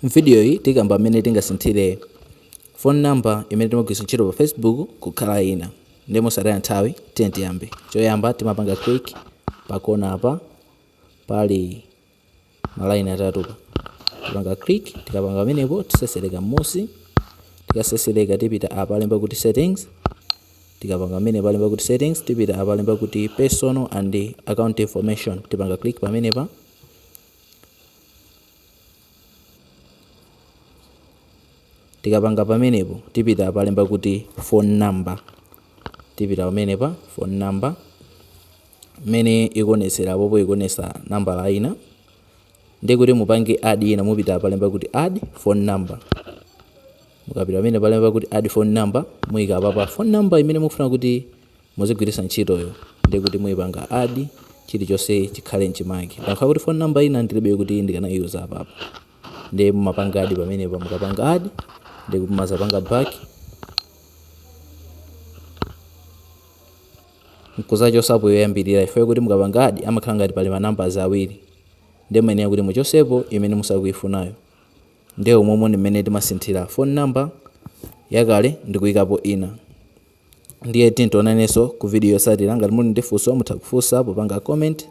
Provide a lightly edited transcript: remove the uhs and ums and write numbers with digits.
M'vidiyoyi tikamba mmene tingasinthire phone number imene timagwiritsa ntchito pa Facebook kukhala ina. Ndiye mosataya nthawi, tiye tiyambe. Choyamba timapanga click pa kona apa pali malaini atatupa. Tipanga click, tikapanga pamenepo tisesereka m'musi. Tikasesereka tipita apa alemba kuti settings. Tikapanga pamenepa alemba kuti settings, tipita apa alemba kuti personal and account information. Tipanga click pamenepa. Tikapanga pamenepo tipita apa alemba kuti phone number. Tipita pamenepa phone number mmene ikuonetsera apopo, ikuonetsa nambala ina. Ndiye kuti mupange add ina, mupita apa alemba kuti add phone number. Mukapita pamene palemba kuti add phone number, muyika apapa phone number imene mukufuna kuti muzigwiritsa ntchitoyo. Ndiye kuti muyipanga add, chilichonse chikhale mchimake. Ndakhala kuti phone number ina ndilibe kuti ndikanayuza apapa. Ndiye mumapanga add pamenepa. Mukapanga add, ndiye kuti mumazapanga back nkuzachosapo yoyambirira, ifeyo kuti mukapanga add amakhala ngati pali ma numbers awiri. Ndiye muyenera kuti muchosepo imene musakuifunayo. Ndiye umomo ndi mmene timasinthira phone number yakale ndikuyikapo ina. Ndiye tionanenso ku video yotsatira. Ngati muli ndi funso, mutha kufunsa popanga comment.